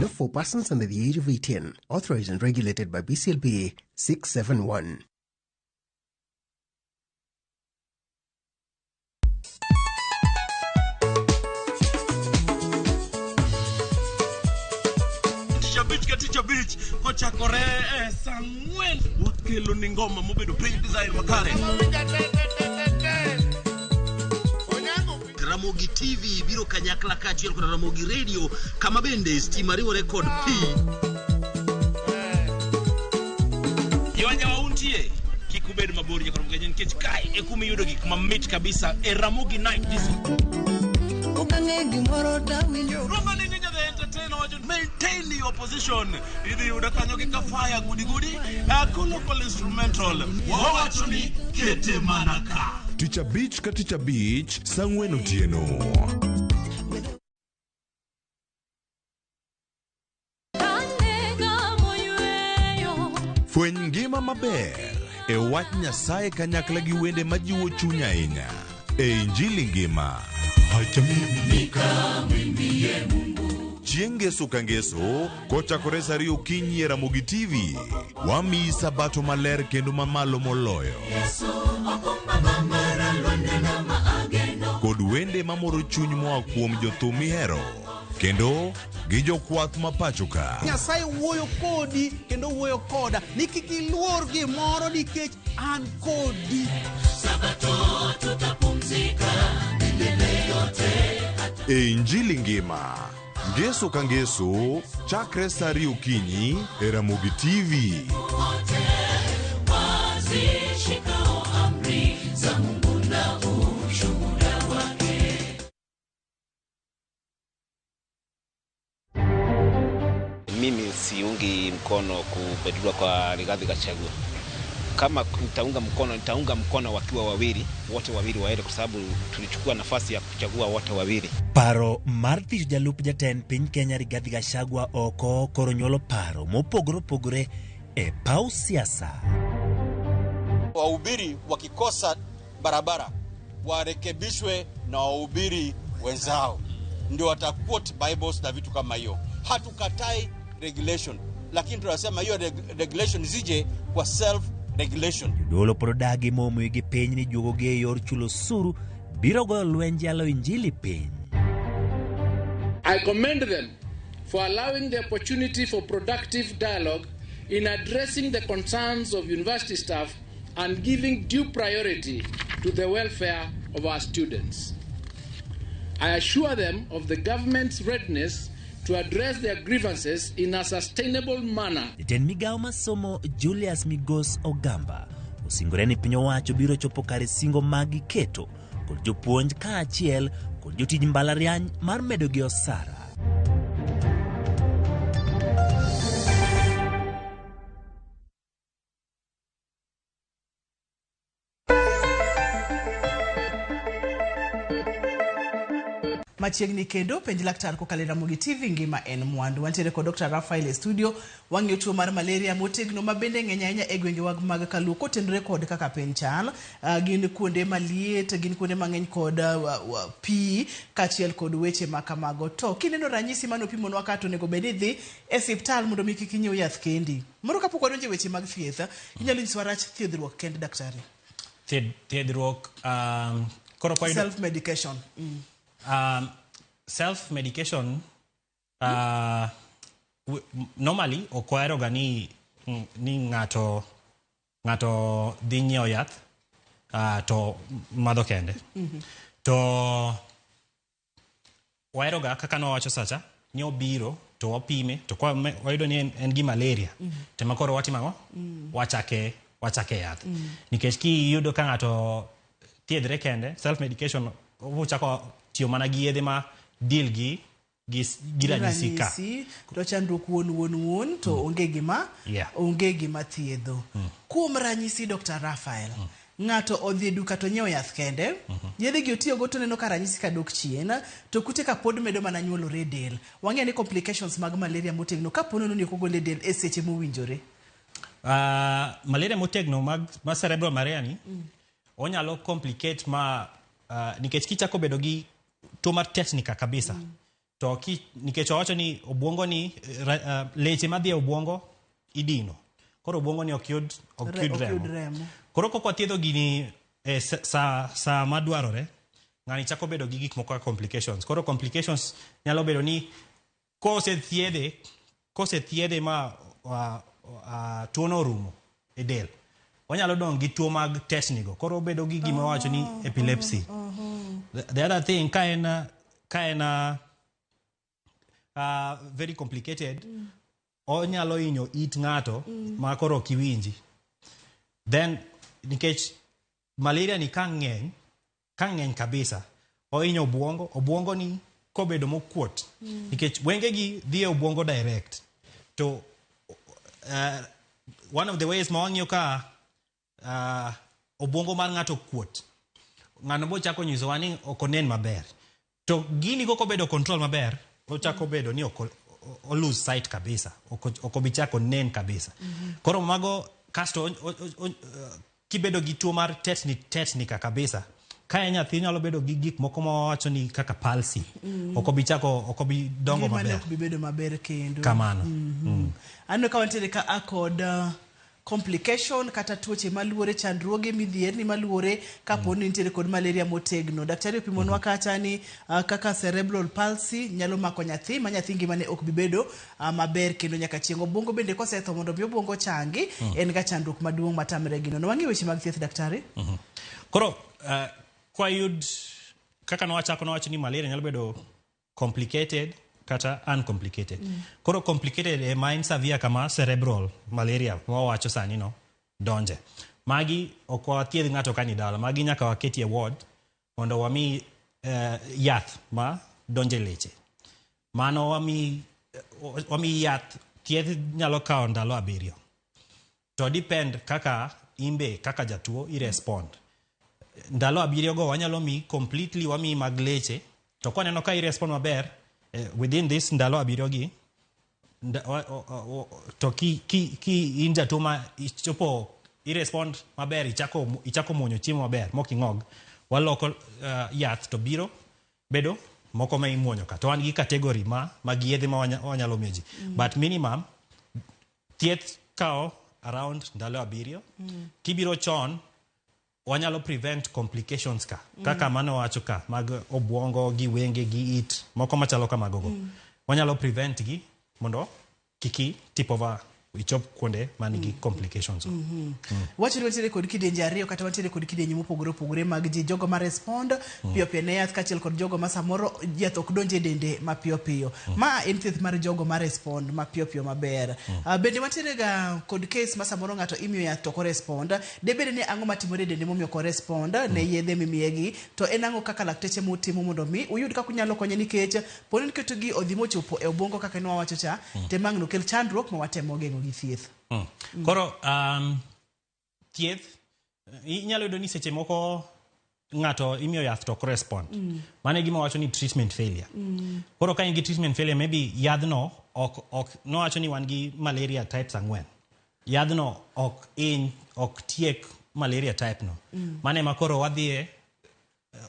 Not for persons under the age of 18. Authorized and regulated by BCLB 671. Ticha Beach kochakore saa 4 wakelo ni ngoma mobedo piny design makare. Ramogi TV biro kanyakla kaachiel kod Ramogi Radio kama bende stima riwore kod pi. Jowanja untie kik ubed mabor nyaka Ramogi nikech kae e kuma iyudo gik mamit kabisa e Ramogi Night Disco. Maintain your position. Idhi yudo kanyo gi kafaya gudi gudi. Local instrumental. Wawacho ni kete manaka. Ticha Beach ka Ticha Beach, saa 4 otieno. Fweny ngima maber e wach Nyasaye kanyakla gi wende majiwo chuny ahinya e Injili ngima. Acha mimi nikamwimbie Mungu. Chieng' ngeso ka ngeso kochakore saa 2 okinyi e Ramogi TV, wamiyi sabato maler kendo mamalo moloyo. Kod wende mamoro chuny moa kuom jothum mihero kendo gi jokwath ma pacho ka. Nyasaye wuoyo kodi kendo wuoyo koda ni kik iluor gimoro nikech an kodi. Sabato tutapumzika milele yote. E Injili ngima, ngeso ka ngeso, chakre saa 2 okinyi e Ramogi TV. Wazishikao amri za Mungu na ushuhuda wake. Mimi siungi mkono kubadilwa kwa Rigathi Gachagua. Kama nitaunga mkono wakiwa wawili, wote wawili waende, kwa sababu tulichukua nafasi ya kuchagua wote wawili. Paro mar tich jalup jatend piny Kenya Rigathi Gachagua oko koro nyuolo paro mopogore opogore e paw siasa. Wahubiri wakikosa barabara warekebishwe na wahubiri wenzao, ndio wataquote Bibles na vitu kama hiyo. Hatukatai regulation, lakini tunasema hiyo regulation zije kwa self regulation. Jodolo pod odagi momiyo gi piny ni juogo gi e yor chulo osuru biro goyo lwenj yalo injili piny. I commend them for allowing the opportunity for productive dialogue in addressing the concerns of university staff and giving due priority to the welfare of our students. I assure them of the government's readiness to address their grievances in a sustainable manner. Jatend migawo mar somo Julius Migos Ogamba osingore ni piny owacho biro chopo kare singo ma giketo kod jopuonj kaachiel kod jotij mbalariany mar medogi osara. Machiegni kendo penj laktar kokalo e Ramogi TV ngima en mwandu. Wantiere kod Dr. Raphael e studio wang'iyo tuo mar malaria motegno ma bende ng'eny ahinya e gwengewa mag Kaluo kotenore kod kaka piny chal. Gin kuonde maliet, gin kuonde mang'eny kod pi kaachiel kod weche ma kamago. To kineno ranyisi mane opimonwa ka to onego bed ni idhi e siptal mondo mi kik inyiew yath kendi. Moro kapok wadonjo e weche mag thieth, inyalo nyisowa rach thiedhruok kend daktari. Thiedhruok koro kwa yudo- Self medication. Self medication normally ok waheroga ni ng'ato dhi nyiewo yath to madho kende. To waheroga kaka nowacho sacha ni obiro to wapime to kwa wayudo ni en gi malaria to ema koro watimo ang'o? Wachake yath. Nikech kiyudo ka ng'ato thiedhre kende, self medication ochako tiyo mana gi yedhe ma deal gi ranyisi ka. To chandruok wuon to onge gima onge gima thiedho. Kuom ranyisi Dr. Raphael, ng'ato odhi e duka to nyiewo yath kende, yedhe gi otiyogo to neno ka ranyisi ka dok chien, to kute ka pod medo mana nyuolore e del. Wang'eyo ni complications mag malaria motegno kapo nono ni ok ogol e del e seche mowinjore. Malaria motegno mag cerebral malaria ni onyalo complicate ma nikech kichako bedo gi tuo mar tetni ka kabisa. To nikech owacho ni obwongo ni leche madhi e obwongo idino. Koro obwongo ni ok yud remo. Koro kok wathiedho gini sa madwarore, ng'ani chako bedo gi gik moko kaka complications. Koro complications nyalo bedo ni kosethiedhe ma tuono orumo e del, onyalo dong' gi tuo mag tetni go. Koro obedo gi gima wacho ni epilepsy. The other thing ka en very complicated, onyalo hinyo it ng'ato ma koro ok iwinji. Then nikech malaria ni ka ng'eny kabisa, ohinyo obwongo, obwongo ni kobedo mokuot. Nikech wengegi dhi e obwongo direct. To one of the ways ma wang'iyo ka obwongo mar ng'ato kuot, ng'ano bochako nyisowa ni ok onen maber. To gini kokobedo control maber, ochako bedo ni ok o lose sight kabisa, ok obi chako nen kabisa. Koro mago kasto kibedo gi tuo mar tetni ka kabisa, ka en nyathi nyalo bedo gi gik moko ma wawacho ni kaka palsy. Ok obi chako, ok obi dongo maber. Ok bi bedo maber kendo. Kamano. Aneno ka wantiere ka kod complication kata tuoche maluore, chandruoge midhierni maluore kapo ni nitiere kod malaria motegno. Daktari opimonwa kacha ni kaka cerebral palsy nyalo mako nyathi ma nyathi ngimane ok bi bedo maber kendo nyaka chieng'. Obwongo bende kosetho mondo mi obwongo changi, en ga chandruok maduong' matamre gino. Wang'i weche mag thieth daktari. Koro kwayud kaka nowachako nowacho ni malaria nyalo bedo complicated kata uncomplicated. Koro complicated e ma en severe kama cerebral malaria mawacho sani no donje. Magi ok wathiedh ng'ato ka ni dala, magi nyaka waketi e ward mondo wami yath ma donje leche. Mano wami yath, thieth nyalo kawo ndalo 7. To depend kaka imbe kaka jatuo i respond. Ndalo 7 go wanyalo mi completely wami mag leche, to kwaneno ka i respond maber within this ndalo 7 gi to ki in jatuo ma ichopo i respond maber, ichako muonyo chiemo maber mok ing'og, waloko yath to biro bedo moko ma imuonyo ka. To wan gi category ma mag yedhe ma wanyalo miyo ji. But minimum thieth kawo around ndalo 7. Kibiro chon wanyalo prevent complications ka. Kaka mano wacho ka mag obwongo gi wenge gi it moko machalo kamago go. Wanyalo prevent gi mondo kiki tip over ichop kuonde manigi complications go. Wacho ni wantiere kod kidienje ariyo kata wantiere kod kidienje mopogore opogore mag ji, jogo ma respond piyo piyo ne yath kaachiel kod jogo ma samoro yath ok donj e dende mapiyo piyo. Ma en thieth mar jogo ma respond mapiyo piyo maber. Bende wantiere ga kod case ma samoro ng'ato imiyo yath to ok orespond. Debed ni ang'o matimore e dende momiyo ok orespond ne yedhe mimiyegi, to en ang'o kaka lakteche mutimo mondo mi uyud kaka unyalo konye, nikech poni niketo gi odhi mochopo e obwongo kaka ne wawacho cha, te mang'no kel chandruok ma watemo geng'o gi thieth. Koro thieth inyalo yudo ni seche moko ng'ato imiyo yath to ok respond. Mano e gima wacho ni treatment failure. Koro ka in gi treatment failure, maybe yadhno ok nowacho ni wan gi malaria types 4. Yadhno ok iny, ok tiek malaria type no. Mano ema koro wadhiye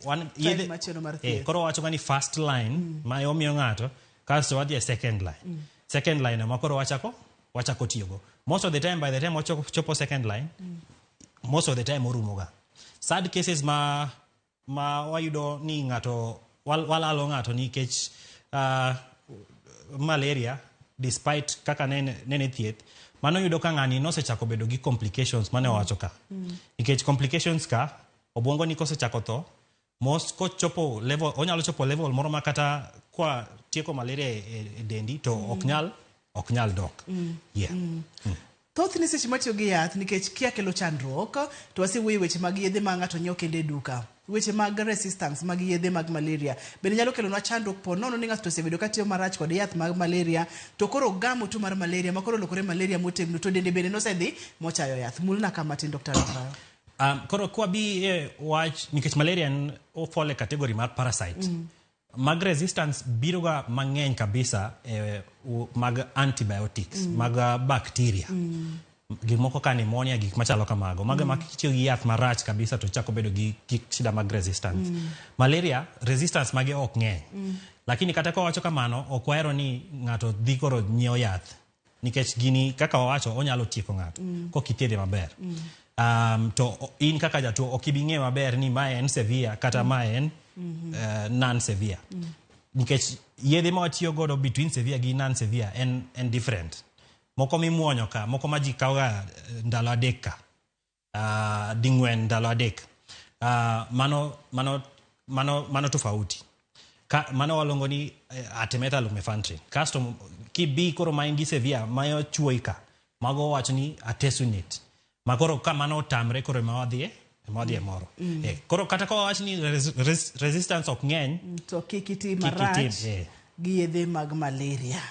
wan Type machielo mar thieth. Koro wacho ga ni first line ma omiyo ng'ato, kasto wadhi e second line. Second line ema koro wachako tiyogo. Most of the time, by the time wachopo second line, most of the time orumoga. Sad cases ma wayudo ni ng'ato walalo ng'ato nikech malaria, despite kaka nene thieth, mano yudo ka ng'ani nosechako bedo gi complications mane wawacho ka. Nikech complications ka, obwongo ni kosechako tho, most kochopo level, onyalo chopo level moro ma kata kwa tieko malaria e dendi to ok nyal dok. Yeah. Thothne seche matiyo gi yath nikech kia kelo chandruok, to wasewuoyo weche mag yedhe ma ng'ato nyiewo kende e duka. Weche mag resistance mag yedhe mag malaria bende nyalo kelonwa chandruok, po nono ni ng'ato osebedo katiyo marach kod yath mag malaria to koro ogamo tuo mar malaria ma koro olokore malaria motegno, to dende bende nosedhi mochayo yath. Mulna kama tin, Dr. Rafael. Koro kwabi e wach, nikech malaria en ofall e category mar parasite. Mag resistance biro ga mang'eny kabisa mag antibiotics, mag bacteria. Gik moko ka pneumonia, gik machalo kamago. Mago ema kitiyo gi yath marach kabisa to chako bedo gi shida mag resistance. Malaria, resistance mage ok ng'eny. Lakini kata ka wawacho kamano, ok wahero ni ng'ato dhi koro nyiewo yath. Nikech gini kaka wawacho onyalo tieko ng'ato kok ithiedhe maber. To in kaka jatuo ok ibi ng'eyo maber ni mae en severe kata mae en non severe. Nikech yedhe ma watiyo godo between severe gi non severe en different. Moko mimuonyo ka, moko ma ji kawo ga ndalo 3 ka, ding'wen ndalo 3. Mano tofauti. Ka, mano waluongo ni artemether lumefantrine. Kasto kibi koro ma in gi severe mayo chuoyi ka, mago wacho ni artesunate. Ma koro ka mano otamre koro ema wadhiye moro. Koro kata ka wawach ni resistance ok ng'eny, to kik itim Kik itim, marach gi yedhe mag malaria.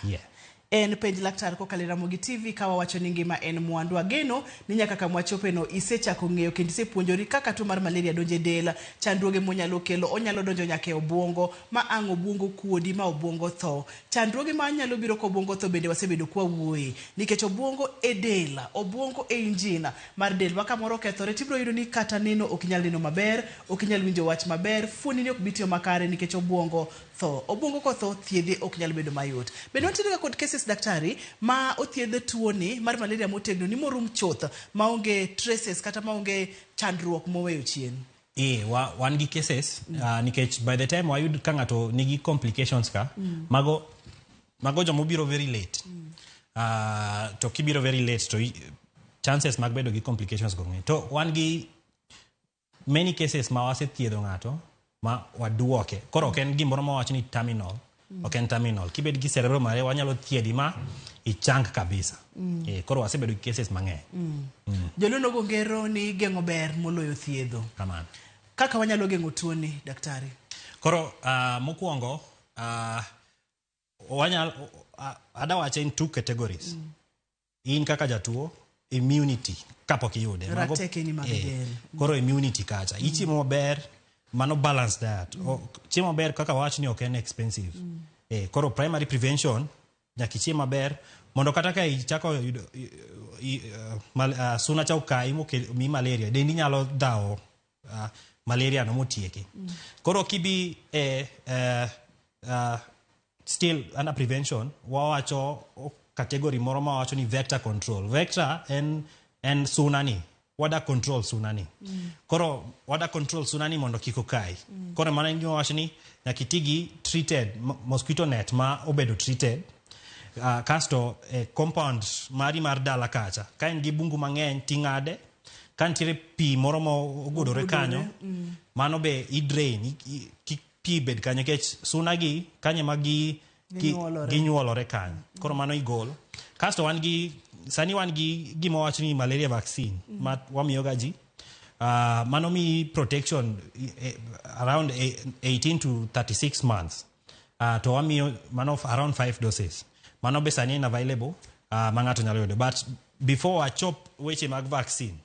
En penj laktar kokalo e Ramogi TV ka wawacho ni ngima en mwandu. Ageno ni nyaka kama wachope no isechako ng'eyo kendo isepuonjori kaka tuo mar malaria donjo e del, chandruoge monyalo kelo, onyalo donjo nyaka e obwongo, ma ang' obwongo kuodi ma obwongo tho. Chandruoge ma nyalo biro ka obwongo tho bende wasebedo kwa wuoye, nikech obwongo e del, obwongo e injin mar del. Ma kamoro okethore tibiro yudo ni kata neno ok inyal neno maber, ok inyal winjo wach maber, fuondni ok bi tiyo makare nikech obwongo tho. Obwongo kotho, thiedhe ok nyal bedo mayot. Bende wantiere ga kod cases daktari ma othiedh tuoni mar malaria motegno ni morum chuth maonge traces kata maonge chandruok moweyo chien. Wan gi cases, nikech by the time wayud ka ng'ato nigi complications ka, mago jomobiro very late. To kibiro very late to chances mag bedo gi complications go ng'eny. To wan gi many cases ma wasethiedho ng'ato ma waduoke. Koro ok en gimoro ma wawacho ni terminal. Ok en terminal. Kibet gi cerebral malaria wanyalo thiedhi ma ichang kabisa. Koro wasebedo gi cases mang'eny. Joluo nogo ngero ni geng'o ber moloyo thiedho. Kamano. Kaka wanyalo geng'o tuoni, daktari? Koro mokwongo, adawache in 2 categories. In kaka jatuo, immunity kapok iyude. Rateke ni mag del. Koro immunity kacha. Ichiemo maber, mano balanced diet. Chiemo maber kaka wach ni ok en expensive. Koro primary prevention, nyaka ichiem maber, mondo kata ka ichako yudo, suna cha okayi mi malaria, dendi nyalo dhawo malaria no motieki. Koro kibi still under prevention, wawacho category moro ma wawacho ni vector control. Vector en suna ni. Wada control suna ni. Koro wada control suna ni mondo kik okayi. Koro mano en gima wawacho ni nyaka iti gi treated mosquito net ma obedo treated. Kasto compound mari mar dala kacha ka en gi bungu mang'eny ting'ade, ka nitiere pi moro mogudore kanyo, mano be i drain, kik pi bed kanyo nikech suna gi kanyo ema ginyuolore kanyo. Koro mano igolo. Kasto wan gi sani wan gi gima wawach ni malaria vaccine ma wamiyoga ji. Mano miyi protection around 18 to 36 months. To wamiyo mano around 5 doses. Mano be sani en available, ma ng'ato nyalo yudo. But before wachop weche mag vaccine,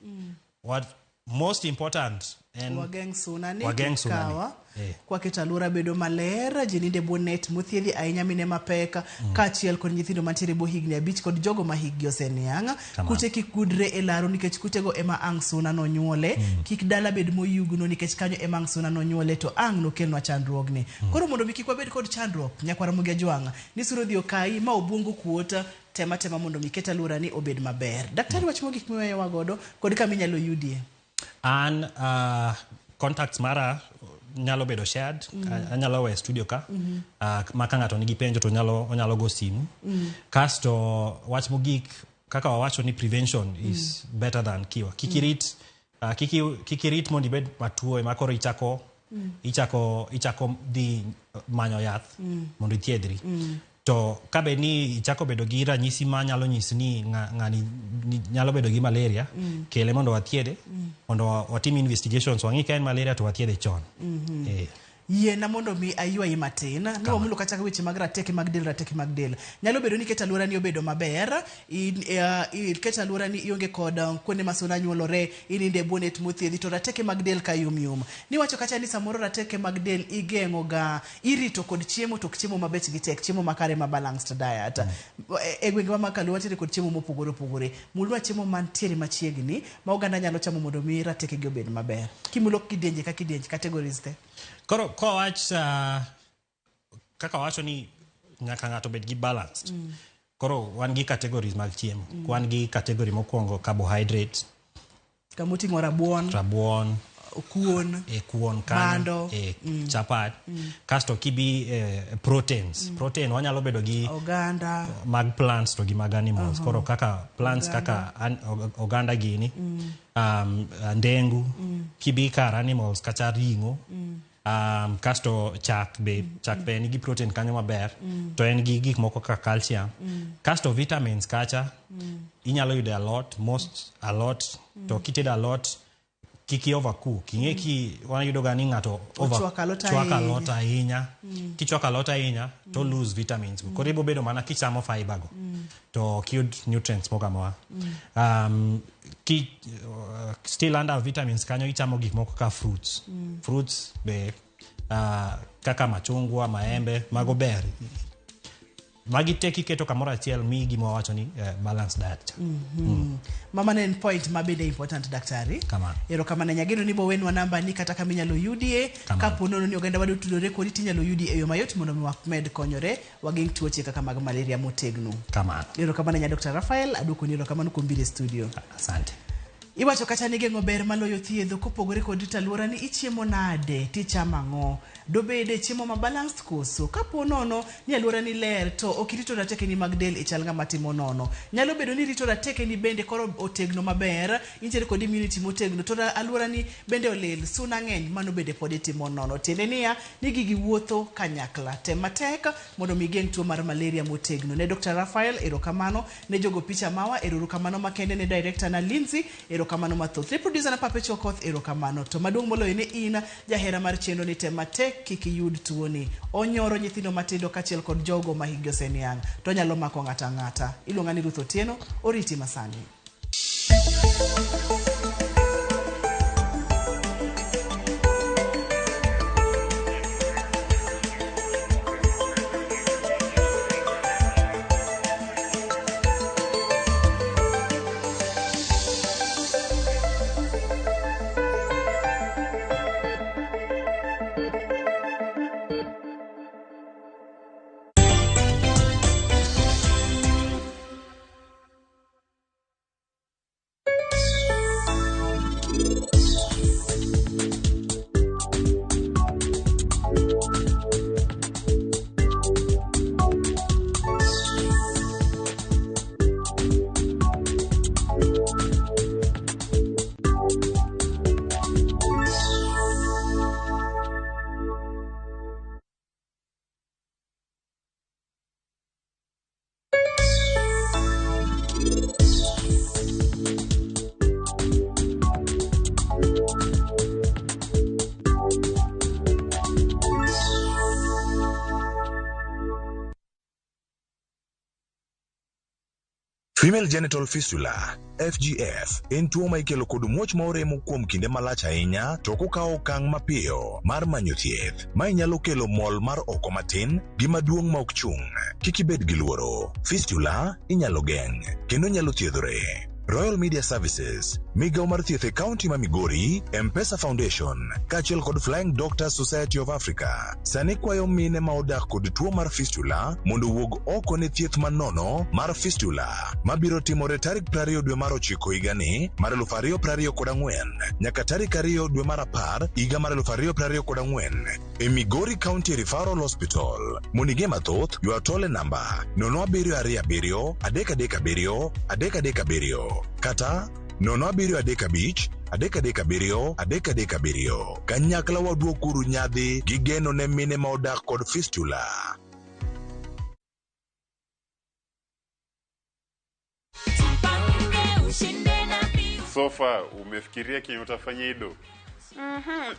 what most important en wageng' suna ni wageng' kik suna ni. kawa kwaketo alwora bedo maler, ji ninde bwo net mothiedhi ahinya, mine mapek kaachiel kod nyithindo mantiere bwo higni 5 kod jogo ma hikgi oseniang'. Kute kik gudre e laro nikech kutego ema ang' suna nonyuole. Kik dala bed moyugno nikech kanyo ema ang' suna nonyuole to ang' nokelnwa chandruogni. Koro mondo mi kik wabed kod chandruok, nyakwar Ramogi Ajwang', ni sura odhi okayi ma obuongo kuot, tema tema mondo mi ket alworani obed maber. Daktari, wach mogik miweyowa godo kod kama inyalo yudie. An contacts mara nyalo bedo shared. Anyalo weyo studio ka, ma ka ng'ato nigi penjo to onyalo go simu. Kasto wach mogik, kaka wawacho ni prevention is better than cure. Kik irit, kik irit mondo ibed matuo ema koro ichako ichako dhi manyo yath mondo ithiedhri. To ka bed ni ichako bedo gi ranyisi ma nyalo nyisi ni ng'ani nyalo bedo gi malaria, kele mondo wathiedhe, mondo watim investigations, wang'i ka en malaria to wathiedhe chon. Yiena mondo mi aywayi matin. Ne wamulo kata weche mag rateke mag del, rateke mag del. Nyalo bedo ni ket alwora ni obedo maber, ket alwora ni ionge kod kuonde ma suna nyuolore, ininde e bwo net mothiedhi, to rateke mag del ka yom yom. Niwacho kacha ni samoro rateke mag del igeng'o ga, irito kod chiemo, to ok chiemo ma bechgi tek, chiemo makare ma balanced diet. E gwenge ma Kaluo wantiere kod chiemo mopogore opogore. Mulwa chiemo mantiere machiegni ma oganda nyalo chamo mondo mi rateke gi obed maber. Kimulo kidienje ka kidienje, categories te. Koro kowach, kaka wawacho ni nyaka ng'ato bed gi balanced. Koro wan gi categories mag chiemo. Wan gi category mokwongo carbohydrate. Kamoting'o rabuon. Rabuon. Kuon. Kuon kanyo. Bando. Chapat. Kasto kibi proteins. Protein wanyalo bedo gi oganda mag plants to gi mag animals. Koro kaka plants, Oganda. kaka oganda gini, ndengu. Kibi kar animals kacha ring'o. Kasto chak be, chak be nigi protein kanyo maber. To en gi gik moko kaka calcium. Kasto vitamins kacha inyalo yudo alot, most alot. To kitedo alot kik i overcook. Ing'e ki wayudo ga ni ng'ato over Ochwako alot chwako ahinya. alot ahinya. Kichwako alot ahinya to lose vitamins go. Koro ibiro bedo mana kichamo fiber go. To ok iyud nutrients moko amora. Still under vitamins kanyo ichamo gik moko kaka fruits. Fruits be kaka machungwa, maembe, mago ber. Magi te kiketo kamoro achiel miyi gima wawacho ni balanced diet cha. Mama ne en point ma bende important, daktari. Kamano. Erokamano, nyageno ni bowenwa namba ni kata kama inyalo yudie. Kamano. Kapo nono ni oganda wadwa tudore kodi tinyalo yudi e yo mayot mondo mi wamed konyore wageng' tuoche kaka mag malaria motegno. Kamano. Erokamano nya Dr. Raphael, aduoko ni erokamano kuom biro e studio. Asante. Iwacho kacha ni geng'o ber maloyo thiedho kopogore kod rito alwora ni ichiemo nade, tichamo ang'o. Dobede chiemo ma balanced koso? Kapo nono ni alwora ni ler to ok irito ratekeni mag del e chal ng'ama timo nono. Nyalo bedo ni irito ratekeni bende koro otegno maber, intiere kod immunity motegno to alwora ni bende olil, suna ng'eny, mano bende pod itimo nono. Tiende niya, ni gigi wuotho kanyakla. Tem matek mondo mi igeng' tuo mar malaria motegno. Ne Dr. Raphael, erokamano. Ne jogo picha mawa, erokamano makende. Ne director na Lindsay, erokamano mathoth. Ne producer na Pape Chokoth, erokamano. To maduong' moloyo ne in jahera mar chenro ni tem matek kik iyud tuoni. Onyoro nyithindo matindo kaachiel kod jogo ma hikgi oseniang'. To onyalo mako ng'ato ang'ata. Iluonga ni Ruth Otieno, oriti masani. Female genital fistula FGF en tuo ma ikelo kod muoch ma oremo kuom kinde malach ahinya to ok okawo okang' mapiyo mar manyo thieth. Mae nyalo kelo mol mar oko matin gi maduong' ma ok chung'. Kik ibed gi luoro. Fistula inyalo geng' kendo nyalo thiedhore. Royal Media Services, migawo mar thieth e kaunti ma Migori, M-Pesa Foundation, kaachiel kod Flying Doctors Society of Africa, sani kwayo mine ma odak kod tuo mar fistula mondo owuog oko ne thieth manono mar fistula mabiro timore tarik 20 dwe mar ochiko higani mar 2024 nyaka tarik 2 dwe mar 10 higa mar 2024 e Migori County Referral Hospital. Mondo ing'e mathoth, ywa tol e namba 0727 337 337 kata 0735 337 337. Kanyakla waduokuru nyadhi gi geno ne mine ma odak kod fistula. So far umefikiria kenye utafanya ido?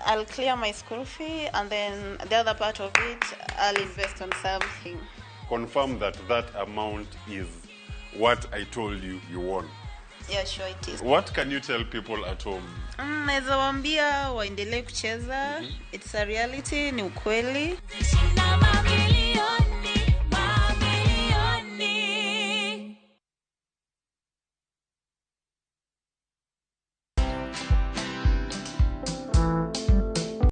I'll clear my school fee and then the other part of it I'll invest on something. Confirm that that amount is what I told you you won. Yeah, sure it is. What can you tell people at home? Naweza waambia waendelee kucheza. It's a reality, ni ukweli. Shinda.